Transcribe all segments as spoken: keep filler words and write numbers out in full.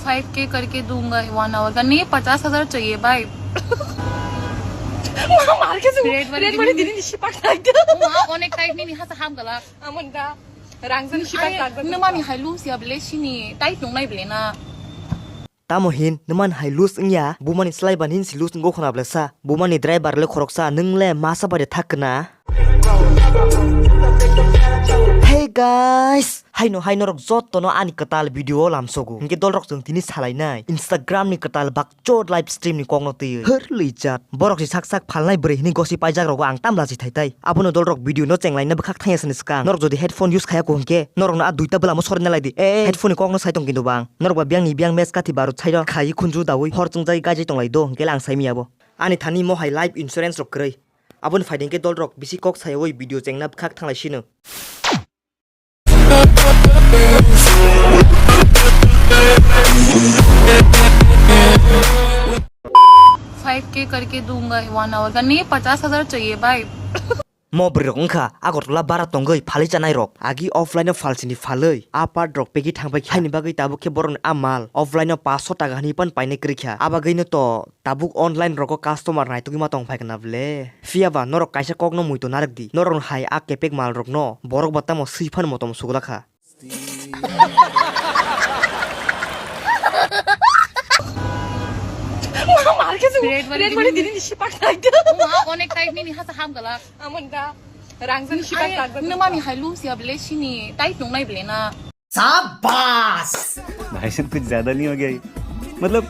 फाइव के करके दूंगा वन आवर का। नहीं, पचास हजार चाहिए भाई। मार के से रेड वाली रेड वाली दीदी। दीदी निशी पाक टाइट। माँ, ओनेक टाइट नहीं, यहाँ से हम गला। अमन दा, रांगजन निशी पाक टाइट। नमानी हाई लूस या ब्ले शिनी, टाइट नोंग नाई ब्ले ना। Tamo hin, nwmani hai loose wngya, bumani slai ban hin si loose wngo khwna blesa. Bumani driver le khoroksa, nwng le masa bai de thak kwna. Hey guys, haino hai norok joto no ani kwtal video o lamsogo. Hinkhe dolrok chwng tini salainai Instagram ni kwtal bakchot live stream ni kokno twiwi. Hwr lwi chat. Borok si sak sak phalnai bwrwi hini gosi paijak rogo ang tamla si thai tai. Abono dolrok video no chenglaina bwkhak thangya sani swkang. Norok jodi headphone use khaya ko hinkhe norok no a duita bwlamo sorina lai di. Eh, headphone ni kokno sai tong kintu bang. Norok ba biyang ni biyang match kathi barut sairo khai khunju dawi hor chwngjai gaijai tonglai do, hwnkhe le ang saimiyabo. Ani thani mo hai life insurance rok kwrwi. Aboni phaidi hwnkhe dolrok bisi kok sayawi video chengna bwkhak thanglai sino. Five के करके दूंगा one hour का। नहीं, पचास हजार चाहिए भाई। Mo bwrwirok wngkha Agartala bara tongwi phalwi chanairok. Agi offline-o phalsini phalwi a part rok pegwi thangbai kha. Haini bagwi tabuk khe borokni a mal offline-o paanch sho taka hwnwi pan painai kwrwi kha. Abagwino to tabuk online rogo customer naitugwi ma tong phai khna ble. Phiyaba norok kaisa kokno muitu narwk di. Norokno hai a kepek malrokno borok ba tamo swi phano motom sugla kha. मार के से रेड वाली रेड वाली दीदी। दीदी निशी पाक टाइट। माँ, ओनेक टाइट नहीं, यहाँ से हम गला। अमन दा, रांगजन निशी पाक टाइट। नमानी हाई लूस या ब्ले शिनी, टाइट नोंग नाई ब्ले ना। शाबाश। भाई साहब, कुछ ज्यादा नहीं हो गया ये? मतलब,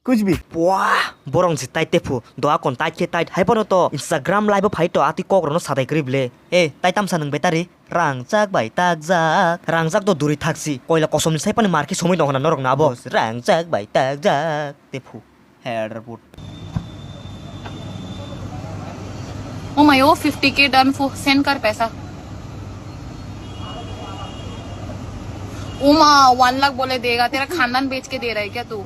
कुछ भी। Wah, borok si tai tephu, doa kon tai khe tai, hai bono to Instagram live o phai to atwi kok rono sadai kwrwi ble. Eh, tai tamsa nwng betari? Rangchak bai takjak. Rangchak do duri thaksi. Koila kosom ni sai pani marki somoi nong hana norok na abo. Boss, rangchak bai takjak. Tephu. Head report. Oh my, oh fifty K done for, send कर पैसा। ओ माँ, वन लाख बोले देगा, तेरा खानदान बेच के दे रहा है क्या तू?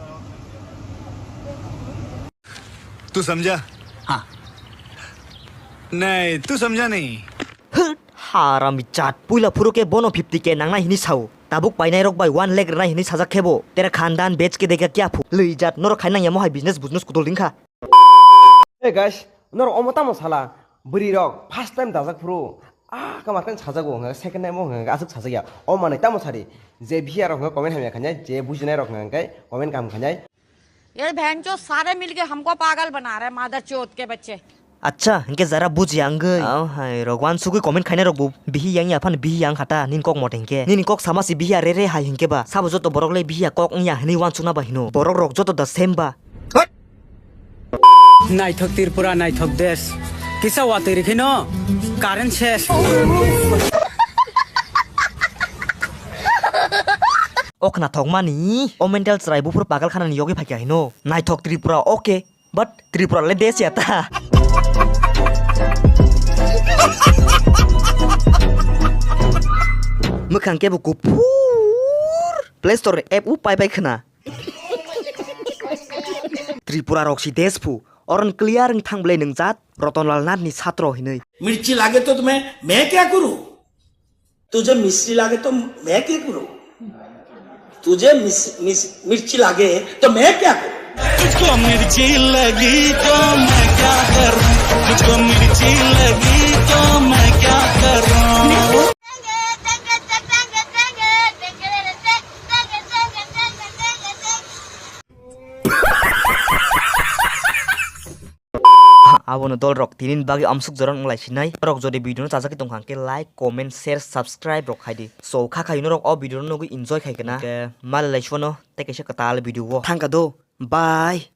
तू समझा? हाँ। नहीं, तू समझा नहीं। Hwt, harami chat. Puila phuru khe bono fifty K nangnai hini sao. Tabuk painairok bai one lakh rwnai hini sajak khe bo. Tere khandan bech ke dega kya phu. Lwi jat norok khai nang yamo hai business business kudol ding kha. Hey guys, norok omo tamo sala? Bwrwi rok first time dajak phuru. Ah, kamar khe sajago, hwnka second time o hwnka aswk sajak ya. O manwi tamo sari? Je bihia rok hwnka comment hamya khainai, je bujinai rok hwnka khe comment kaham khainai. ये बहनचोद सारे मिलके हमको पागल बना रहे हैं, मादरचोद के बच्चे। Acha, hwnkhe jara buji ya wngwi. Au hai, rok wansugwi comment khainai rok bo bihi yang ya phan bihi yang hata, nini kok mote hwnkhe. Nini kok sama si bihi ya re re hai hwnkhe ba. Sabo joto borok le bihi ya kok wngya hwnwi wansukna ba hino. Borok rok joto da same ba. Naithok Tripura, naithok desh. Kisa watwi rikhi no, current ses. O khnathokmani, o mental chwrai buphuru pagal khanani yogwi phaikha hino. Naithok Tripura, okay. But Tripura le desh ya ta. Mwkhang kebo kuphur. Play Store ni app o pai pai khna. Tripura rok si desh phu. Oron clear wng thang belai nung jat. Rotonlal Nath ni satro hinwi. मिर्ची लागे तो तुम्हें मैं क्या करूं? तुझे मिश्री लागे तो मैं क्या करूं? तुझे मिस, मिस, मिर्ची लागे तो मैं क्या करूं? तुझको मिर्ची लगी तो मैं क्या करूं? तुझको मिर्ची लगी तो मैं क्या करूं? Abono dolrok tini bagwi amsuk joran wng lai sinai. Norok jodi video no chajagwi tongkha hwnkhe like, comment, share, subscribe rok khai di. So kha khai norok o video no nugwi enjoy khai khna. Hwnkhe malai lai suano tei kaisa kwtal video o thangkha do. Bye.